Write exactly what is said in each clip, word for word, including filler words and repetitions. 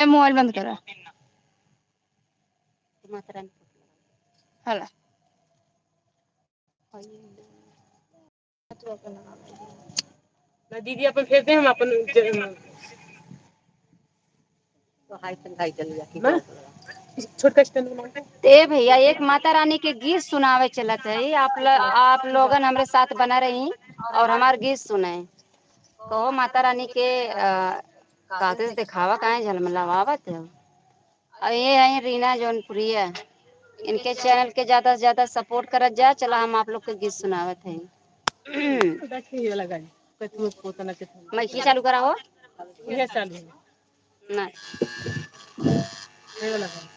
ए, मोबाइल बंद करा। हला। ना दीदी अपन फेर दे, हम अपन ज-, तो हाय संग हाय चल गया। ना? छोटका स्टैंड बना। ते भैया, एक माता रानी के गीत सुनावे चलत है, आप ल-, आप लोगन हमरे साथ बना रही और हमार गीत सुने। कहो माता रानी के, अ, काते से दिखावा काहे झलमलावत है। और ये है रीना जौनपुरिया, इनके चैनल के ज्यादा से ज्यादा सपोर्ट करत जा। चला हम आप लोग के गीत सुनावत है। देखिए ये लगा, कितना पोतना कितना। माइक चालू करा हो। ये चालू है। ना। ये वाला गाना।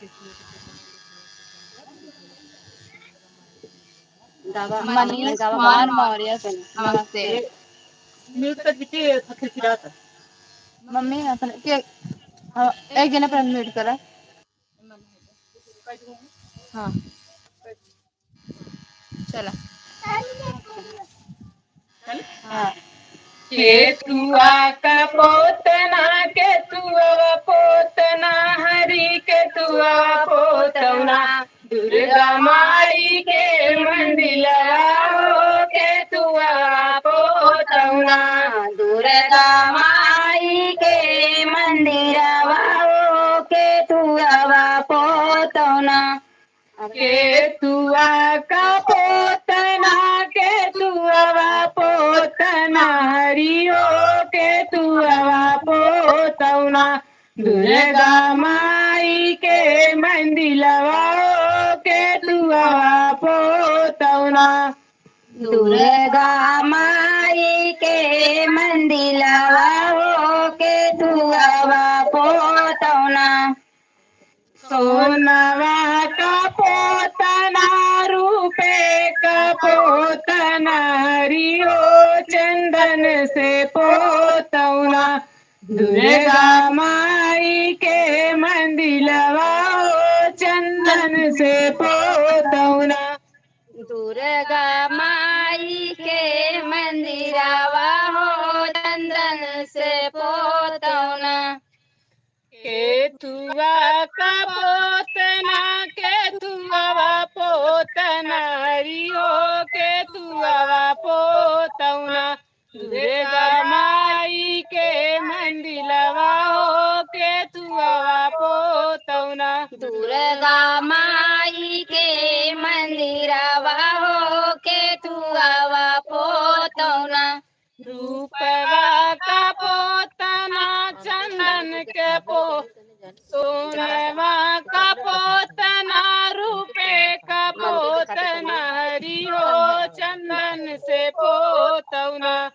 गावा, मनीष गावा, कुमार गावा। मौर्य से नमस्ते। म्यूट कर दीजिए, खिलखिलाता। मम्मी, अपने के, हाँ, एक जने पर म्यूट करा। हाँ। चला। हाँ। केतुआ का पोतना, केतुआ पोतना, हरी केतुआ पोतौना, दुर्गा माई के मंदिरवा हो केतुआ पोतौना। दुर्गा माई के मंदिरवा हो केतुआ पोतौना। केतुआ का पोतना, केतुआ पोतना, हरि हो केतुआ पोतौना। दुर्गा माई के मंदिलवा हो केतुआ पोतौना। दुर्गा माई के मंदिलवा हो केतुआ पोतौना। सोनवा का पोतना, रूपे का पोतना, हरि हो चंदन से पोतौना। दुर्गा माई के मंदिलवा हो चंदन से पोतौना। दुर्गा माई के मंदिरवा हो चंदन से पोतौना। केतुआ का पोतना, केतुआ पोतना, हरि हो केतुआ पोतौना। दुर्गा माई के मंदिलवा हो केतुआ पोतौना। दुर्गा माई के मंदिरवा हो केतुआ पोतौना। रूपवा का पोतना चंदन के पो, सोनवा का पोतना रूपे का पोतना हरि हो चंदन से पोतौना।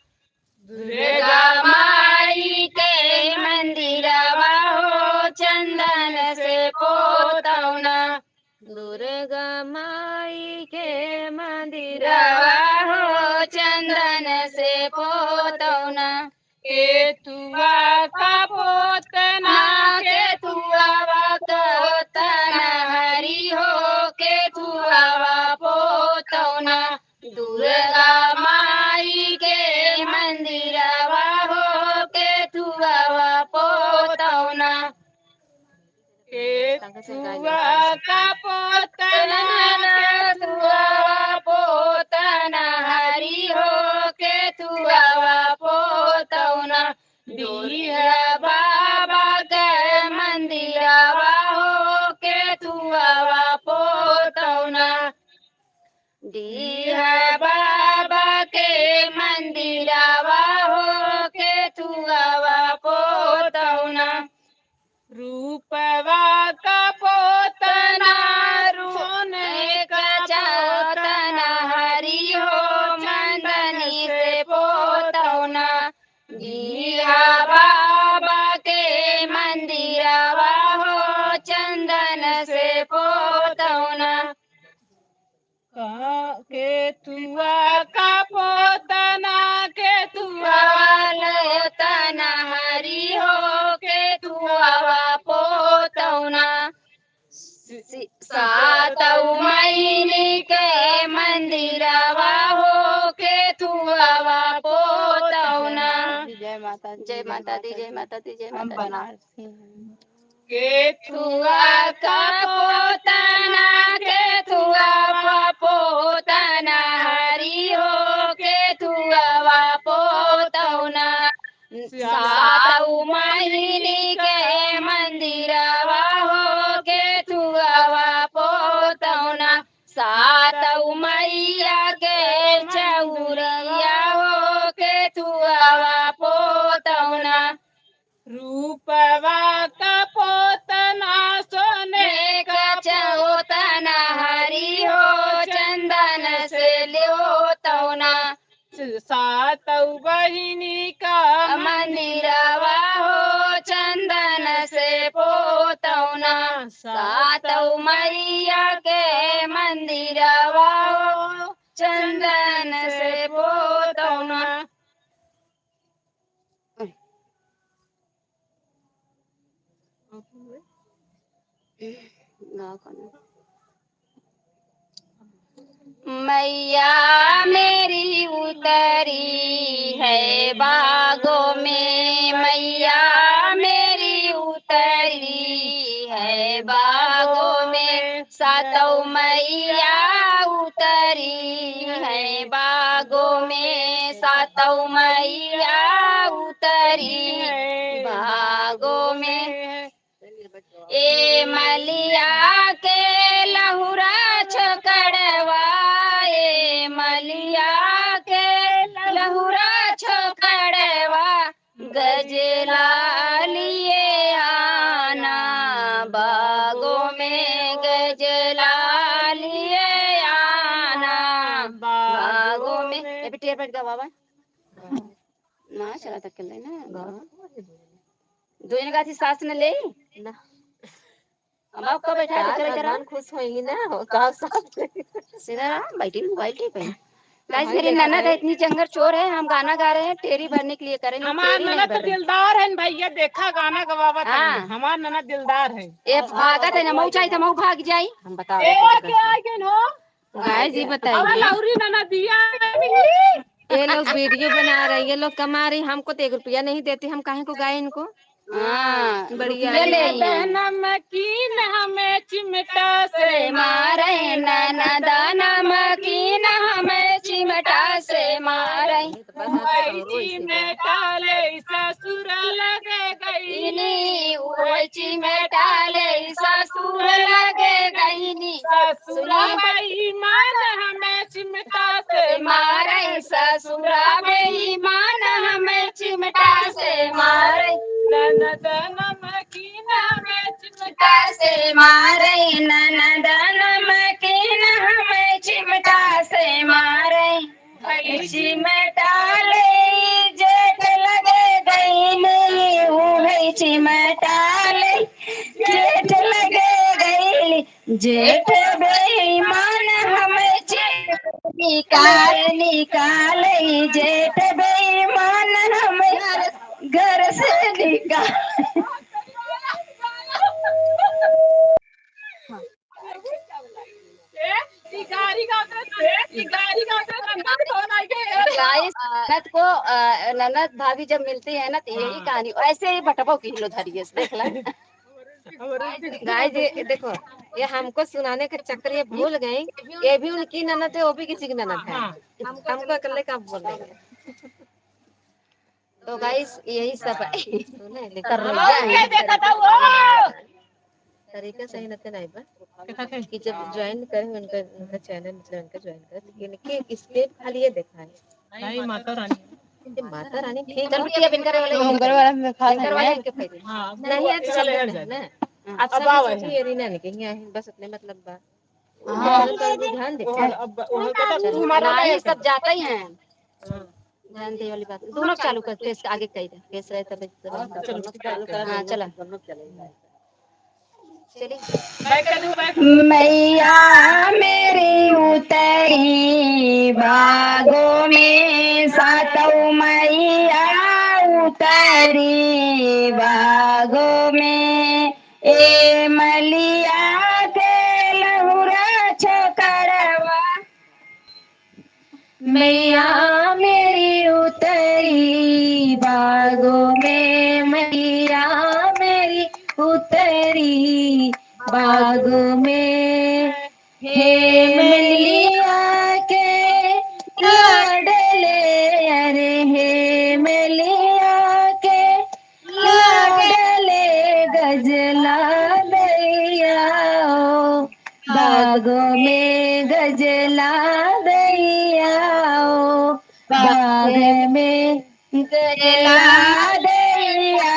दुर्गा माई के मंदिरवा हो चंदन से पोतौना। दुर्गा माई के मंदिरवा हो चंदन से पोतौना। केतुआ का पोतना, केतुआ पोतना, हरि हो केतुआ पोतौना। दुर्गा माई के मंदिरवा हो केतुआ पोतौना। केतुआ का पोतना, केतुआ पोतना, हरि हो केतुआ पोतौना। डीह बाबा के मंदिरवा हो केतुआ पोतौना। डीह बाबा के मंदिरवा हो केतुआ पोतौना। रूपवा का पोतना, रूने का चौतना, हरि हो चंदन से पोतौना। डीह बाबा के मंदिरवा हो चंदन से पोतौना। का-, केतुआ का पोतना, केतुआ पोतना, हरि हो केतुआ पोतौना। सि-, सातौ महीनी के मंदिरवा हो केतुआ पोतौना। जय माता दी, जय माता दी, जय माता दी, जय माता दी। हम बनारसी हैं। केथुआ का पोतना, केथुआ का पोतना, हरि हो केथुआ पोतौना। सातौ महीनी के मंदिरवा हो केथुआ पोतौना। सातौ मैया के चौरिया हो केथुआ पोतौना। रूपवा का पोतना, सोने का पोतना, हरि हो चंदन से लेतौना। सातौ बहिनी का मंदिरवा हो चंदन से पोतौना। सातौ मैया के मंदिरवा हो चंदन से पोतौना। मैया मेरी उतरी है बागों में, मैया मेरी उतरी है बागों में, सातौ मैया उतरी है बागों में, सातौ मैया उतरी है बागों में। ए मलिया के लहुरा छोकड़वा, ए मलिया के लहुरा छोकड़वा, गजला लिए आना बागों में, गजला लिए आना बागों में। ए बेटी, बैठ गा बाबा। ना, चला तक के ले ना। दो जन गाथी सास न ले। ना। अब आपका बैठा है, का बच्चा बेचारा। भगवान खुश होएंगी ना, हो, का सास। सीधा रहा, बैठी मोबाइल टिप है। गाइस, मेरी ननद है, इतनी चंगर चोर है, हम गाना गा रहे हैं, टेरी भरने के लिए करें, हमार टेरी नहीं ननद भर तो रहे। दिलदार है भैया, देखा गाना गवावत है। हाँ। हमार ननद दिलदार है। ए, भागत है ना, मऊ चाहिए तो मऊ भाग जाई। हम बताओ। ए, के आ गए हो? गाइस, ये बताइए। हमार लौरी ननदिया। ये लोग वीडियो बना रहे, ये लोग कमा रही, हमको तो एक रुपया नहीं देती, हम काहे को गाए इनको? हाँ, बढ़िया। रुपया ले ले। नमकीन हमें चिमटा से मारे, ननद नमकीन हमें चिमटा से मारे। वही चिमटा ले ससुर लगे गईनी, वही चिमटा ले ससुर लगे गईनी। ससुरा बेईमान हमें चिमटा से मारे, ससुरा बेईमान हमें चिमटा से मारे। ननद नमकीन हमें चिमटा से मारे, ननद नमकीन हमें चिमटा से मारे। वही चिमटा ले जेठ लगे गईनी, वही चिमटा ले जेठ लगे गईनी। जेठ बेईमान हमें चिमटा निकाल, निकाल, जेठ बेईमान हमें घर से निकाल। गाइस, ननद को, अ, ननद भाभी जब मिलती है ना, तो यही हाँ। कहानी, ऐसे ही बटबो की लो धरिए, देख ला। गाइस, ये देखो, ये हमको सुनाने के चक्कर ये भूल गई, ये भी उनकी ननद है, वो भी किसी की ननद है। हाँ। हमको अकेले का बोल रही है। तो गाइस, यही सब है। हाँ, सुने, लेकिन और क्या देखा था वो? तरीका सही न ते नहीं बा। कि जब ज्वाइन करे उनका, उनका चैनल, मतलब उनका ज्वाइन करे, लेकिन के स्टेप खाली ये देखा है। नहीं, माता रानी। ये माता रानी ठीक चल है। रुकिए, अब इनकर वाले हम इनकर वाला में खा इनकर वाले लेंगे। इनके पहले। हाँ, अब नहीं, वो आज वाले सब हट जाए। ना। हाँ। आप अब सब आओ सोचिए, यहाँ। ये रही ना, नहीं, कहीं यहाँ बस अपने मतलब बा। हाँ। चलो, तो अभी ध्यान दे। वो अब, वो कहता, चलो। तू हमारा रानी नहीं सब जाता ही है। हाँ। ध्यान दे वाली बात। दोनों चालू कर, फेस आगे कही दे। फेस रहे तब, तब। चलो, चालू कर। हाँ, चला। चलिए। मैया मेरी उतरी बागों में, सातों मैया उतरी बागों में, ए मलिया के लहुरा छोकरवा। मैया मेरी उतरी बागों में, मैया मेरी उतरी उतरी बागों में, हे मलिया के लाडले, अरे हे मलिया के लाडले गजला दैया ओ, बागों में गजला दैया ओ, बाग में गजला दैया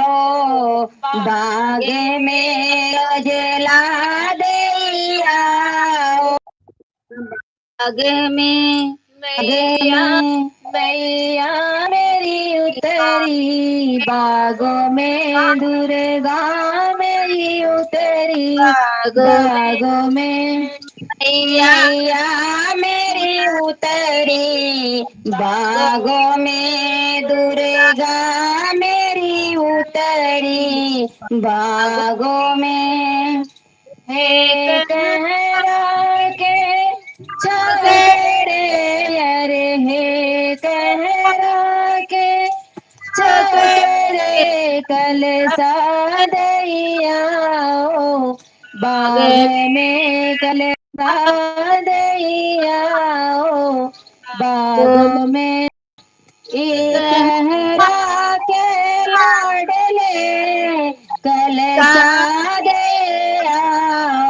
ओ, बाग में गजला दैया ओ। बाग में मैया, मैया मेरी उतरी, बागों में दुर्गा मेरी उतरी, बागों में मैया मेरी उतरी, बागों में दुर्गा मेरी उतरी, बागों में। हे कहरा के छोकरे, अरे हे कहरा के छोकरे, कलसा दैया ओ, बाग में कलसा दैया ओ, बाग में। ए कहरा के लाडले कलसा दैया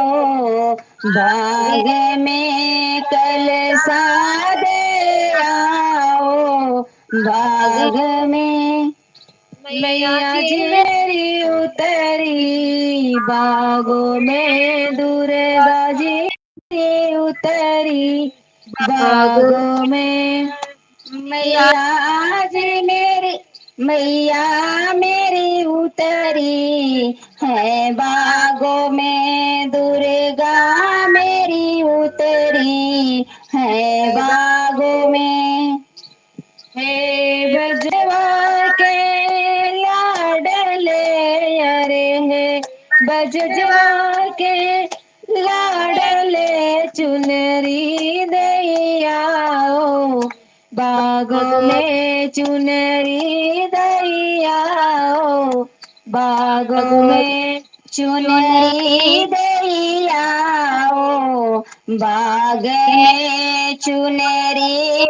ओ, बाग में कलसा दैया ओ, बाग में। मैया जी मेरी उतरी, बागों में दुर्गा जी उतरी, बागों में। मैया जी मेरी, मैया मेरी उतरी है बागों में, दुर्गा मेरी उतरी है बागों में। हे बजवा के लाडले, अरे हे बजवा के लाडले, चुनरी दैया ओ, बागों में चुनरी दैया ओ, बागों में चुनरी दैया ओ, बाग में चुनरी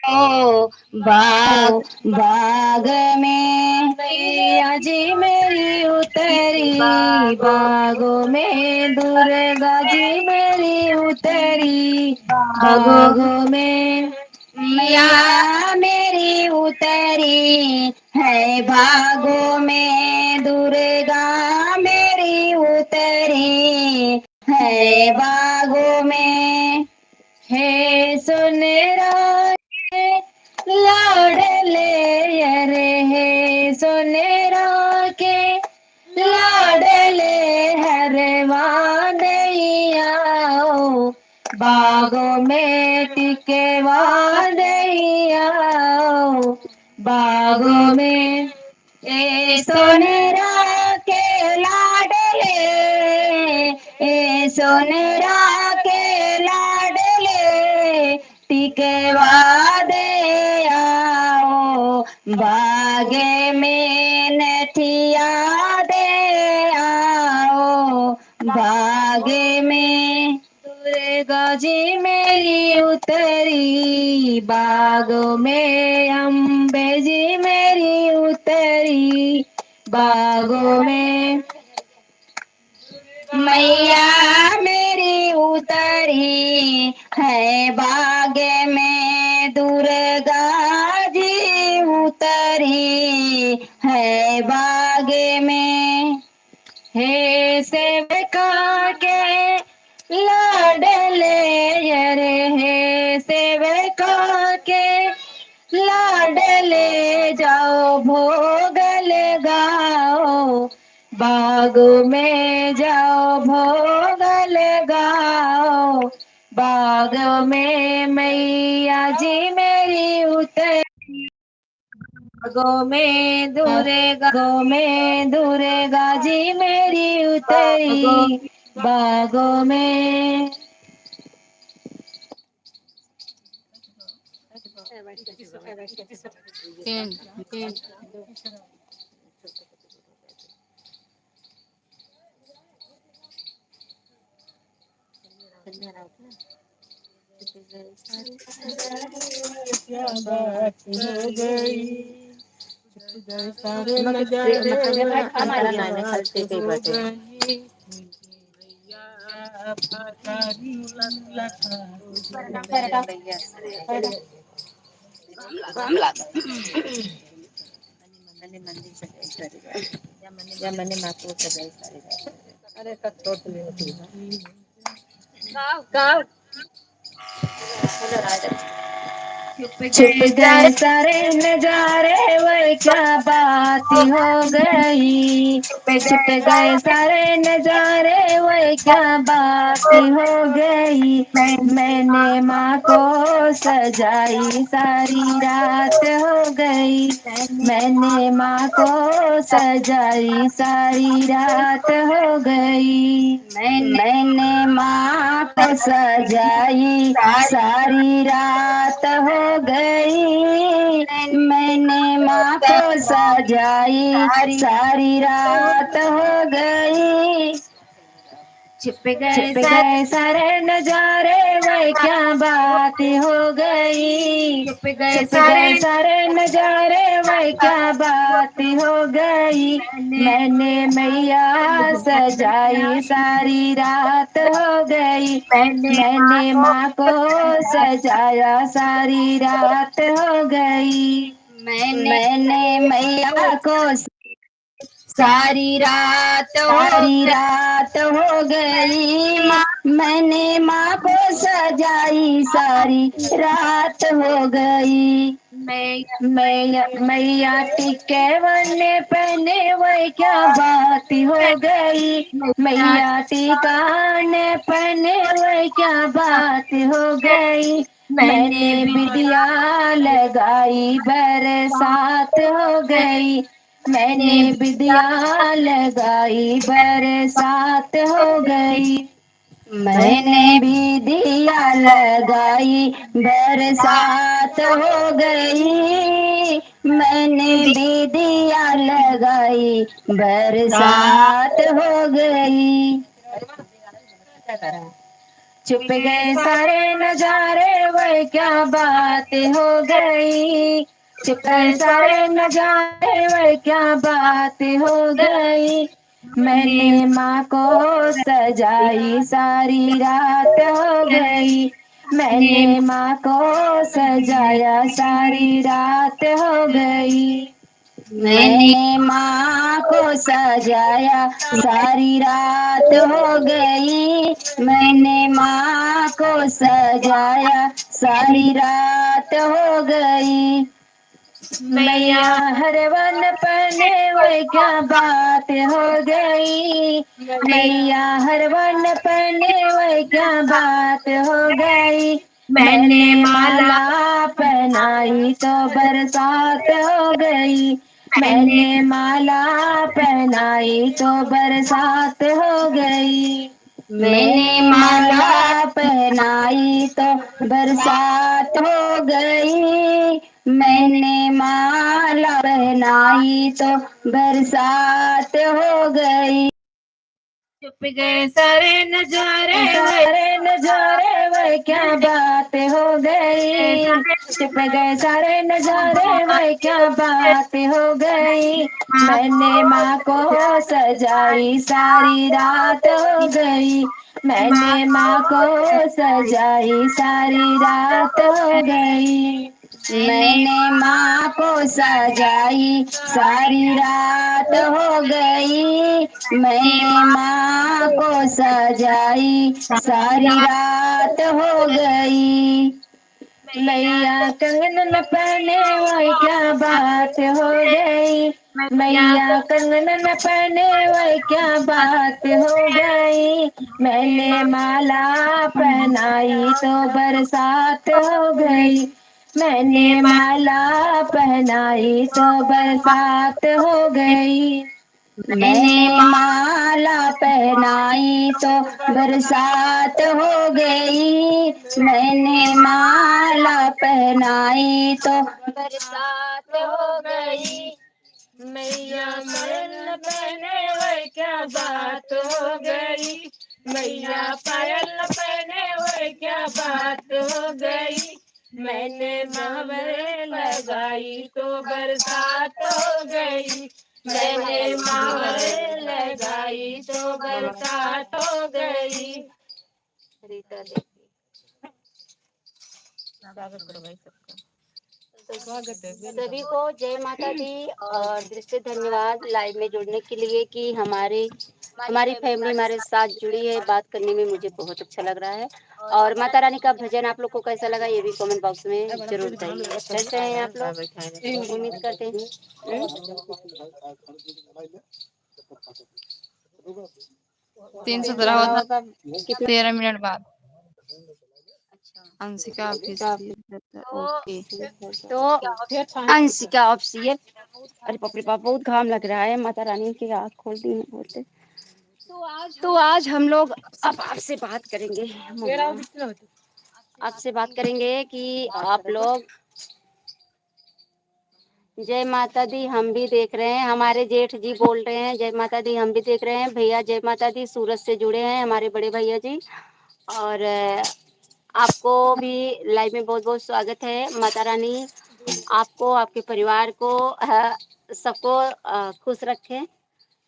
ओ, बाग, बाग में मैया जी मेरी उतरी, बागों में दुर्गा जी मेरी उतरी, बागों में मैया मेरी उतरी है, बागों में दुर्गा मेरी उतरी है, बागों में। हे सोनरा के लाडले, अरे हे सोनरा के लाडले हरवा दैया ओ, बागों में टिकवा दैया ओ, बागों में। ए सोनरा के लाडले, ए सोनरा के लाडले, टिकवा दैया ओ, बाग में नथिया दैया ओ, बाग में। दुर्गा जी मेरी उतरी, बागों में अम्बे जी मेरी उतरी, बागों में। मैया मेरी उतरी है बाग में, दुर्गा जी उतरी है बाग में। हे सेवका के लाडले, अरे हे सेवका के लाडले, जाओ भोग लगाओ, बाग में जाओ भोग लगाओ, बाग में मैया जी मेरी उतरी। बागों में दुर्गा, बागों में दुर्गा जी मेरी उतरी, बागों में। तीन, तीन। क्या बात हो गई, छुप गए सारे नजारे, हमारा नाम है, हल्के के बाटे। मने मंदिर सजाई सारी रात, या मने माँ को सजाई सारी रात। अरे, तब तो नहीं होती है। गाओ, गाओ। छुप गए सारे नजारे, वही क्या बात हो गई। छुप गए सारे नजारे, वही क्या बात हो गई। मैंने माँ को सजाई, सारी रात हो गई। मैंने माँ को सजाई, सारी रात हो गई। मैंने माँ को सजाई, सारी रात हो गई। मैंने माँ को सजाई, सारी रात हो गई। छुप गए सारे नजारे, वह क्या बात हो गई। छुप गए सारे नजारे, वह क्या बात हो गई। मैंने मैया सजाई, सारी रात हो गई। मैंने माँ को सजाया, सारी रात हो गई। मैंने मैया को सारी रात हो, सारी रात हो गई। मैंने माँ को सजाई, सारी रात हो गई। मैया, मैया टिके वने पहने, वह क्या बात हो गई। मैया टिकाने पहने, वह क्या बात हो गई। मैंने बिंदिया लगाई, बरसात हो गई। मैंने बिंदिया लगाई, बरसात हो गई। मैंने बिंदिया लगाई, बरसात हो गई। मैंने बिंदिया लगाई, बरसात हो गई। छुप गए सारे नजारे, वह क्या बात हो गई। छुप गए सारे नजारे, वह क्या बात हो गई। मैंने माँ को सजाई, सारी रात हो गई। मैंने माँ को सजाया, सारी रात हो गई। मैंने माँ को सजाया, सारी रात हो गई। मैंने माँ को सजाया, सारी रात हो गई। मैया हरवन पहने, वह क्या बात हो गई। मैया हरवन पहने, वह क्या बात हो गई। मैंने माला पहनाई तो बरसात हो गई। मैंने माला पहनाई तो बरसात हो गई। मैंने माला पहनाई तो बरसात हो गई। मैंने माला पहनाई तो बरसात हो गई। छुप गए सारे नजारे, सारे नजारे, वह क्या बात हो गई। छुप गए सारे नजारे, वह क्या बात हो गई। मैंने माँ को सजाई, सारी रात हो गई। मैंने माँ को सजाई, सारी रात हो गई। मैंने माँ को सजाई, सारी रात हो गई। मैंने माँ को सजाई, सारी रात हो गई। मैया कंगन न पहने, वह क्या बात हो गई। मैया कंगन न पहने, वह क्या बात हो गई। मैंने माला पहनाई तो बरसात हो गई। मैंने माला पहनाई तो बरसात हो गई। मैंने माला पहनाई तो बरसात हो गई। मैंने माला पहनाई तो बरसात हो गई। मैया मड़न पहने, वह क्या बात हो गई। मैया पायल पहने हुए क्या बात हो गई, मैंने महावर लगाई तो बरसात हो गई, मैंने महावर लगाई तो बरसात हो गई। रीता देवी। स्वागत है, स्वागत है। सभी को जय माता दी और दिल से धन्यवाद लाइव में जुड़ने के लिए कि हमारे, हमारी फैमिली हमारे साथ जुड़ी है। बात करने में मुझे बहुत अच्छा लग रहा है। और माता रानी का भजन आप लोग को कैसा लगा, ये भी कमेंट बॉक्स में जरूर बताइए। कैसे हैं आप लोग? उम्मीद करते हैं। हम्म? तीन सौ तेरह होता, तेरह मिनट बाद। Anshika official, okay. तो अंशिका ऑफिशियल, अरे बाप रे बाप, बहुत घाम लग रहा है। माता रानी की आँख खोल दी हैं बोलते। तो आज हम लोग अब आपसे बात करेंगे, आपसे बात करेंगे कि आप लोग जय माता दी, हम भी देख रहे हैं, हमारे जेठ जी बोल रहे हैं, जय माता दी, हम भी देख रहे हैं। भैया जय माता दी, सूरत से जुड़े हैं हमारे बड़े भैया जी। और, अ, आपको भी लाइव में बहुत बहुत स्वागत है। माता रानी आपको, आपके परिवार को, अ, सबको, अ, खुश रखें।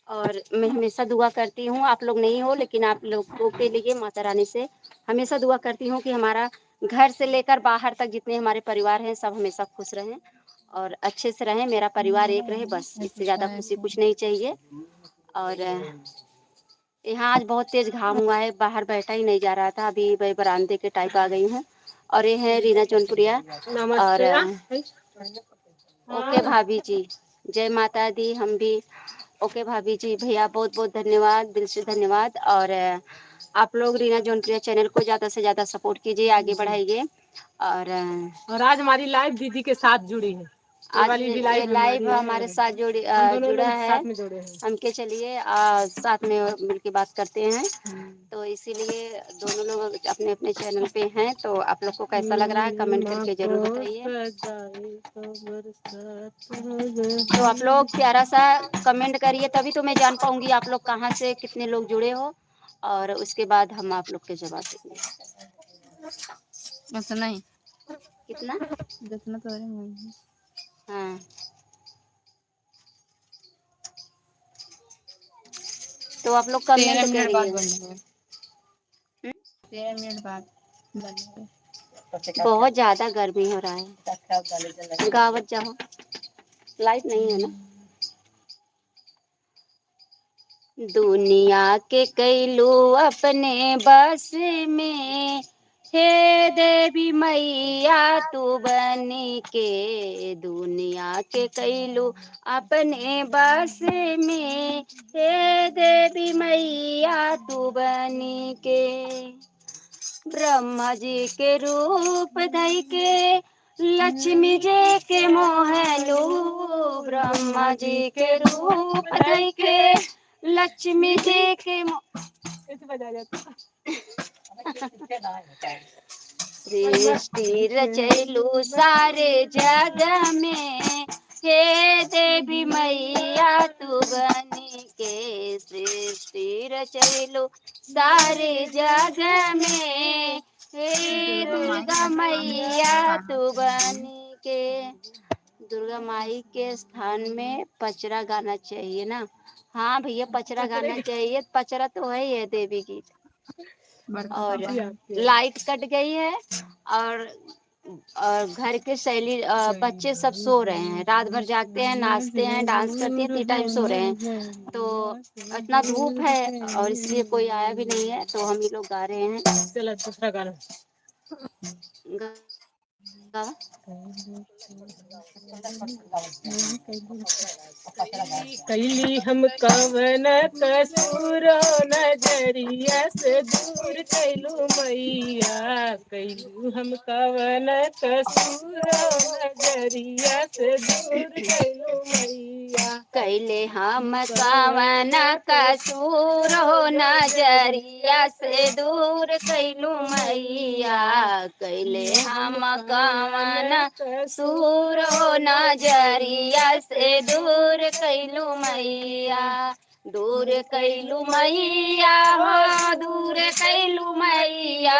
और मैं हमेशा दुआ करती हूँ, आप लोग नहीं हो, लेकिन आप लोगों के लिए माता रानी से हमेशा दुआ करती हूँ कि हमारा घर से लेकर बाहर तक जितने हमारे परिवार हैं, सब हमेशा खुश रहें और अच्छे से रहें। मेरा परिवार एक रहे, बस, इससे ज़्यादा खुशी कुछ नहीं चाहिए। और, अ, यहाँ आज बहुत तेज घाम हुआ है, बाहर बैठा ही नहीं जा रहा था। अभी मैं बरामदे के टाइप आ गई हूँ। और ये है रीना जौनपुरिया। और, नमस्ते। अ, ओके भाभी जी, जय माता दी। हम भी ओके भाभी जी। भैया बहुत बहुत धन्यवाद, दिल से धन्यवाद। और, अ, आप लोग रीना जौनपुरिया चैनल को ज़्यादा से ज़्यादा सपोर्ट कीजिए, आगे बढ़ाइए। और, अ, और आज हमारी लाइव दीदी के साथ जुड़ी है। ये आज वाली ये, भी ये लाइव लाइव हमारी है। हमारे साथ जुड़ी, अ, हम दोनों जुड़ा लोग है। साथ में जुड़े हैं। हम के चलिए, अ, साथ में मिलके बात करते हैं। हम्म। तो इसीलिए दोनों लोग अपने अपने चैनल पे हैं, तो आप लोग को कैसा लग रहा है, कमेंट करके जरूर बताइए। तो आप लोग प्यारा सा कमेंट करिए, तभी तो मैं जान पाऊंगी आप लोग कहाँ से कितने लोग जुड़े हो, और उसके बाद हम आप लोग के जवाब देंगे। उतना ही। कितना? जितना तो है। हाँ। तो आप लोग कमेंट करिए। तेरह मिनट बाद बंद होगा। हम्म? तेरह मिनट बाद बंद होगा। बहुत ज्यादा गर्मी हो रहा है। गावत जाओ, लाइट नहीं है ना। दुनिया के कैलू अपने बस में, हे देवी मैया तू बनी के, दुनिया के कैलू अपने बस में, हे देवी मैया तू बनी के। ब्रह्मा जी के रूप धई के लक्ष्मी जी के मोहलू, ब्रह्मा जी के रूप धई के लक्ष्मी जी के मो-, कैसे बजाया जाता है? सृष्टि रचैलू सारे जग में, हे देवी मैया तू बनी के, सृष्टि रचैलू सारे जग में, हे दुर्गा मैया तू बनी के। दुर्गा माई के स्थान में पचरा गाना चाहिए ना। हाँ भैया, पचरा गाना चाहिए, पचरा तो है ये देवी गीत। और लाइट कट गई है और, और घर के सैली, अ, बच्चे सब सो रहे हैं, रात भर जागते हैं, नाचते हैं, डांस करते हैं, ती टाइम सो रहे हैं। तो इतना धूप है और इसलिए कोई आया भी नहीं है, तो हम ही लोग गा रहे हैं। चलो दूसरा गाना। गा-, गा। कैली हम कवन कसूर नजरिया से दूर कैलू मैया, कैलू हम कवन कसूर नजरिया से दूर कैलू मैया। कैले हम कवन कसूर हो नजरिया से दूर कैलू मैया, कैले हम कवन कसूर हो नजरिया से दूर कैलू मैया। दूर कैलू मैया हो, दूर कैलू मैया,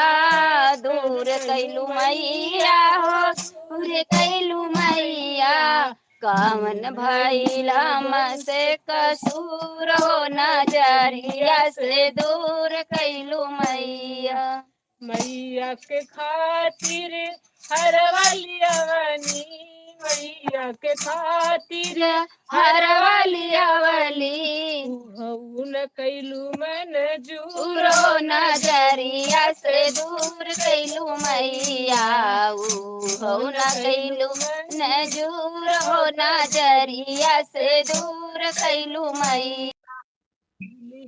दूर कैलू मैया हो, दूर कैलू मैया। कवन भइल हमसे कसूर हो, नजरिया से दूर कैलू मैया। मैया के खातिर हरवा लियावनी, मैया के खातिर हरवा लियावली। उहऊ न कैलू मंजूर हो, नजरिया से दूर कैलू मैया। उहऊ न कैलू मंजूर हो, नजरिया से दूर कैलू मैया।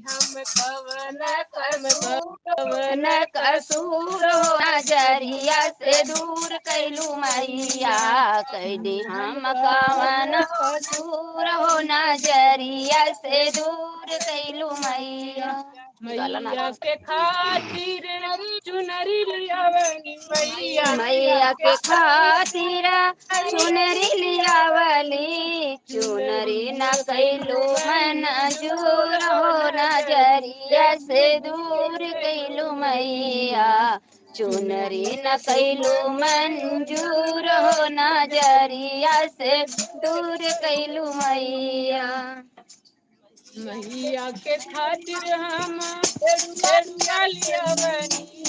हम कवन कसूर, कवन कसूर हो, नजरिया से दूर कैलू मैया। कैली हम कवन कसूर हो, नजरिया से दूर कैलू मैया। मैया के खातिर चुनरी लियावनी मैया। मैया के खातिर चुनरी लियावली। चुनरी न कैलू मंजूर हो, नजरिया से दूर कैलू मैया। चुनरी न कैलू मंजूर हो, नजरिया से दूर कैलू मैया। मैया के खातिर हम लेड़ुआ लियावनी,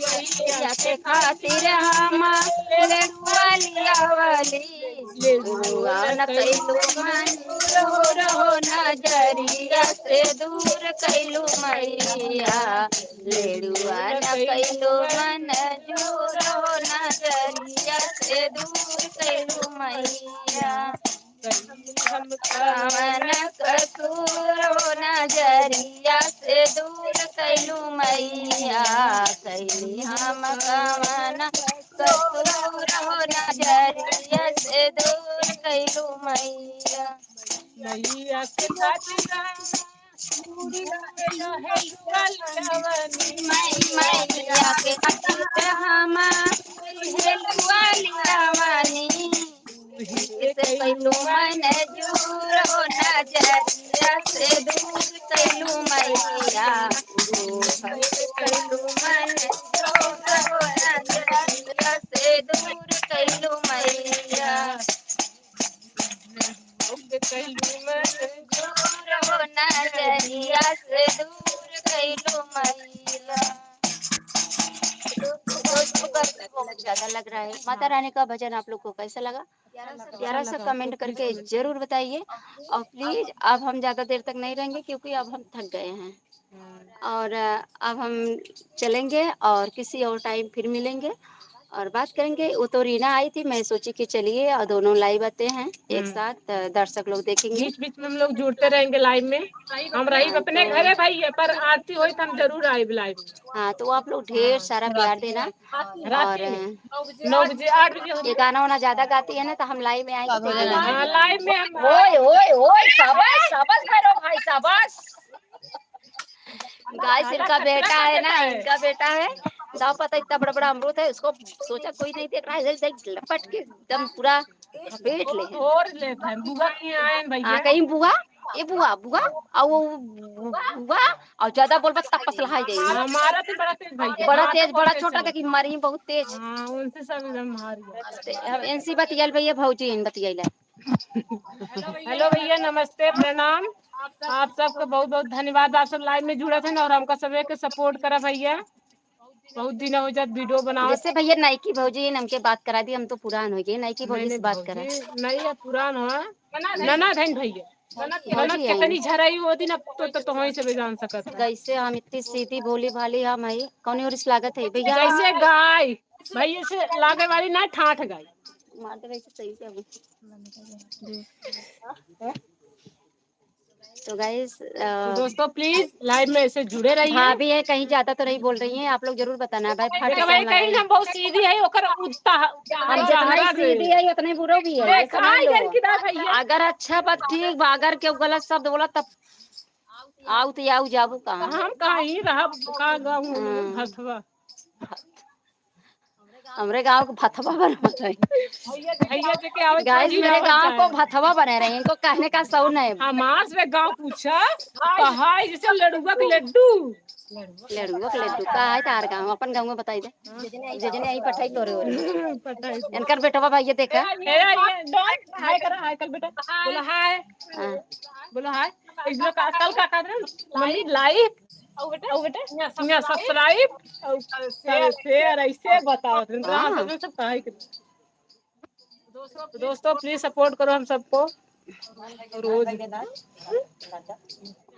मैया के खातिर हम लेड़ुआ लियावली। लेड़ुआ न कैलू मंजूर हो, नजरिया से दूर कैलू मैया। लेड़ुआ न कैलू मंजूर हो, नजरिया से दूर कैलू मैया। हम कवन कसूर हो, नजरिया से दूर कैलू मैया। कैली हम कवन कसूर हो, नजरिया से दूर कैलू मैया। मैया के खातिर मैया के खातिर हम हेलुआ लियावनी। से कैलू मंजूर हो, नजरिया से दूर कैलू मैया। से कैलू मंजूर हो, नजरिया से दूर कैलू मैया। कैलू मंजूर हो, नजरिया से दूर कैलू मैया। दोस्तों, गर्मी बहुत ज्यादा लग रहा है। माता रानी का भजन आप लोग को कैसा लगा? प्यारा सा कमेंट करके जरूर बताइए। और प्लीज, अब हम ज्यादा देर तक नहीं रहेंगे, क्योंकि अब हम थक गए हैं। और, अ, अब हम चलेंगे और किसी और टाइम फिर मिलेंगे और बात करेंगे। वो तो रीना आई थी, मैं सोची कि चलिए और दोनों लाइव आते हैं एक हम्म। साथ, अ, दर्शक लोग देखेंगे। बीच बीच में हम लोग जुड़ते रहेंगे लाइव में। हम रही हाँ, अपने तो घरे भाई है, पर आरती होई तो हम जरूर आए लाइव में। हाँ, तो आप लोग ढेर हाँ, सारा रात प्यार में। देना। रात और, में अ, नौ बजे, आठ बजे हम ये गाना वाना ज्यादा गाती है ना, तो हम लाइव में आएंगे, तो हाँ, लाइव में हम ओए, ओए, ओए, शाबाश, शाबाश भैरव भाई, शाबाश। गाइस, इनका बेटा है ना, इनका बेटा है। दाव पता इतना बड़ा बड़ा अमरूद है, उसको सोचा कोई नहीं देख रहा है, इधर, इधर लपट के एकदम पूरा लपेट ले है। और ले भाई, बुआ के यहाँ आए हैं भैया। हाँ, कहीं बुआ, ये बुआ, बुआ, और वो बुआ, और ज्यादा बोलबा तब पसलहा जाई। हमारा तो बड़ा तेज भैया। बड़ा तेज, बड़ा छोटा, लेकिन मारी बहुत तेज। हाँ, उनसे सब एकदम हार गया। अब इनसे बतियाल भैया, भौजी इन बतियाइला। हेलो भैया, नमस्ते, प्रणाम। आप सबके बहुत बहुत धन्यवाद, आप सब लाइव में जुड़त हैं और हमका सबे के सपोर्ट करा भैया। बहुत दिन हो जात वीडियो बनावत। जैसे भैया नाइकी भौजी, इनके बात करा दी, हम तो पुरान हो गए, नाइकी भौजी नहीं, से नहीं, बात करा। भौजी नहीं है, पुरान हो। ननद है भैया। ननद भौजी है। कितनी झराई वो दिन, अब तो, तो, तो वहीं से भी जान सकत है। कैसे हम इतनी सीधी भोली भाली हम है, कौन और इस लागत है भैया? जैसे गाय, भैया से लागे वाली ना, ठाठ गाय। मार दे वैसे सही से अभी। तो गाइस, अ, तो दोस्तों, प्लीज लाइव में ऐसे जुड़े रहिए। भाभी है, कहीं ज्यादा तो नहीं बोल रही हैं, आप लोग जरूर बताना भाई, फट से भाई, हम कहीं लगाएंगे। हम बहुत सीधी है, ओकर उत्साह, हम जितना ही सीधी है, उतने बुरो भी है, ये देखा, समझ लो। यार, किधर भैया? अगर अच्छा बात ठीक बा, अगर केहू गलत शब्द बोला तब आऊ तो आऊ जाबू कहाँ? हम कहीं रहब, का गाऊं, हाँ। भथवा। हमरे गाँव को भथवा बनवा रही। भैया जी के आवत गाइस, मेरे गाँव को भथवा बना रही, इनको कहने का सौ नहीं। हमार से गाँव पूछा, कहा है जैसे लड़ुआ के लड्डू। लड़ुआ के लड्डू का है तार गाँव, अपन गाँव में बताई दे। जे जने आई पठाई तोरे ओरे। इनकर बेटवा भाई ये देखा। ए, ए, ए, डॉन, हाय करा, हाय कर बेटा। बोला हाय। हाँ। बोला हाय। इधर का, कल का कर रहे हैं? Mummy like. और बेटा? और बेटा? यहाँ सब्सक्राइब। और शेयर, शेयर, ऐसे बताओ। हाँ। सब, सब काहे के? तो दोस्तों, प्लीज सपोर्ट करो हम सबको। रोज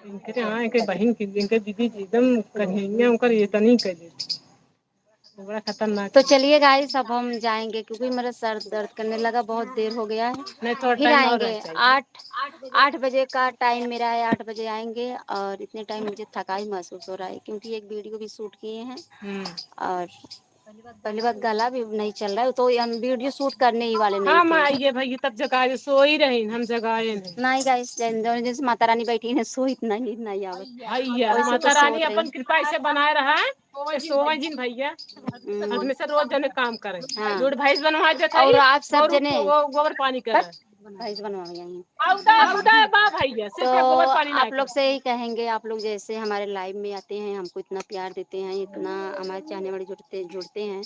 इनके, हाँ, इनके बहन की, इनके दीदी जी एकदम कन्हैया, उनकर ये तनी कर दे। बड़ा खतरनाक। तो चलिए गाइस, अब हम जाएंगे क्योंकि मेरा सर दर्द करने लगा, बहुत देर हो गया है। नहीं, थोड़ा फिर टाइम और आएंगे। आठ, आठ बजे का टाइम मेरा है, आठ बजे आएंगे। और इतने टाइम मुझे थकाई महसूस हो रहा है क्योंकि एक वीडियो भी शूट किए हैं। हम्म। और पहली बात, गला भी नहीं चल रहा है, तो हम वीडियो शूट करने ही वाले नहीं थे। आइए भैया, तब जगाए, सोई रही, हम जगाए नहीं। नहीं गाइस, जैसे माता रानी बैठी है, सोई नहीं, नहीं आवत। भैया, माता रानी अपन कृपा ऐसे बनाए रहा है। सोवा जिन भैया, हम्म। हमेशा रोज जने काम करे। हाँ। दूध भैंस बनवा देता और है, आप सब जने गोबर पानी करे। भैंस बनवा यहीं। बा भैया, सिर्फ तो गोबर पानी ना आप लोग से यही कहेंगे, आप लोग जैसे हमारे लाइव में आते हैं, हमको इतना प्यार देते हैं, इतना हमारे चाहने वाले जुड़ते, जुड़ते हैं,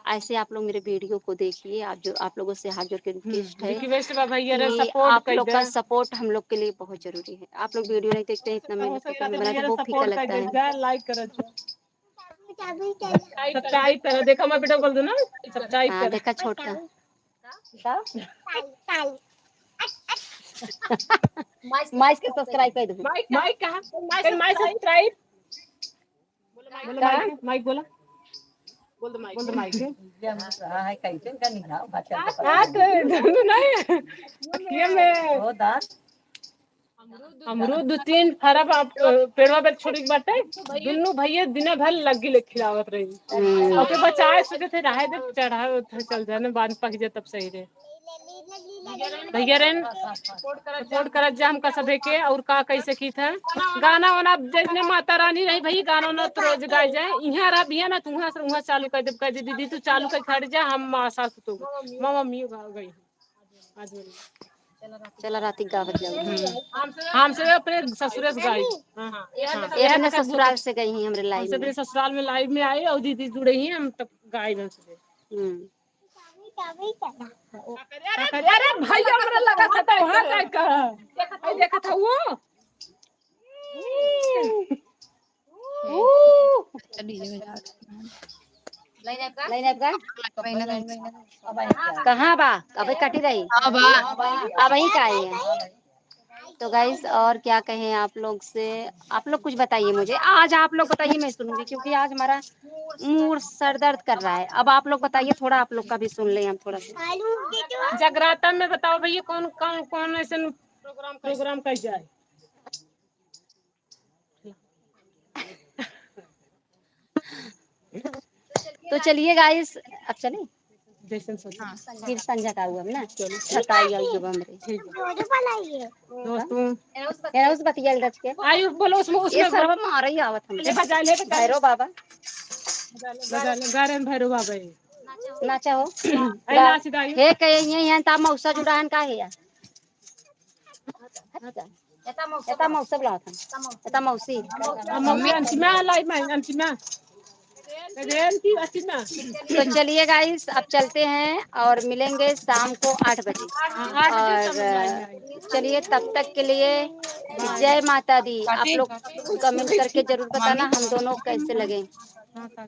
ऐसे आप लोग मेरे वीडियो को देखिए। आप जो, आप लोगों से हाथ जोड़ के रिक्वेस्ट है, रिक्वेस्ट बा भैया रे, कि सपोर्ट आप लोग का सपोर्ट हम लोग के लिए बहुत जरूरी है। आप लोग वीडियो नहीं देखते हैं, इतना मेहनत करते हैं, मेरा तो बहुत फीका लगता है। लाइक करो। सब्सक्राइब करो, देखा मैं बेटा बोल दो ना, सब्सक्राइब हाँ, करो। देखा छोटका। माइक के सब्सक्राइब कर दो। माइक, माइक कहाँ? Mic subscribe. बोलो माइक, माइक बोला। बोल दो माइक। बोल दो माइक। ये हम रहा है कैसे का नहीं ना, बच्चा हाँ, तो दोनों नहीं। ये मैं अमरूद दो तीन फरा बा-, पेड़वा पे छोड़ी के बाटे, दुनू भैया दिना भर लग्गी ले खिलावत रही। हम्म। ओके बचाए सोचे थे, रहे दे, चढ़ाए उधर चल जाने, बाद में पक जाए तब सही रहे। भैया रेन सपोर्ट करत जा हमका सभे के, और का कह सकी था गाना वाना, जैसे माता रानी रही भैया, गाना वाना तो रोज गाए जाए। यहाँ रह भैया ना, तू वहाँ से वहाँ चालू कर दे, कह दे दीदी तू चालू कर खड़ जा, हम सास तो मामा मम्मी गा गई। आज बोली। चला राती गावत जाओ। हम्म। हम से अपने ससुरे से गाई। हाँ, हाँ। एक ने ससुराल से गई ही हमरे लाइव हमसे में। अपने ससुराल में लाइव में आई और दीदी जुड़े ही हम तब गाई बन से। हम्म। अरे भैया हमरा लगा था तो वहाँ का कहा। आई देखा था वो। लाइन आपका? लाइन आपका? कहाँ बा? अबे कटी रही। हाँ बा। अब वहीं का आई है। तो गाइस, और क्या कहें आप लोग से, आप लोग कुछ बताइए मुझे। आज आप लोग बताइए, मैं सुनूंगी, क्योंकि आज हमारा मूड सर दर्द कर रहा है। अब आप लोग बताइए, थोड़ा आप लोग का भी सुन लें हम थोड़ा सा। जगराता में बताओ भैया, कौन कौन कौन ऐसे प्रोग्राम कर जाए? तो चलिए गाइस, अब चले। जैसन सोचा। हाँ, फिर संझा का हुआ ना। चलो। सताई आई जब हमरे। ठीक है। दोस्तों। एरा उस बतिया रच के। आयु बोलो उसमें, ये उसमें सरवा मारे ही आवत हम। ले बजा, ले बजा। भैरव बाबा। बजा ले, गा रहे हैं भैरव बाबा ये। नाचा हो। आई नाच गाई। हे कहे ये यहाँ ता मौसा जुड़ा हन का है यार। एता मौसा बुलावत हन। एता मौसी। आ, मम्मी अंतिमा लाई, मैं अंतिमा। रेन की अंतिमा। तो चलिए गाइस, अब चलते हैं और मिलेंगे शाम को आठ बजे। हाँ, आठ बजे और सब लोग लाइन में आएंगे। चलिए, तब तक के लिए जय माता दी। आप लोग कमेंट करके जरूर बताना हम दोनों कैसे लगे। हाँ, हाँ।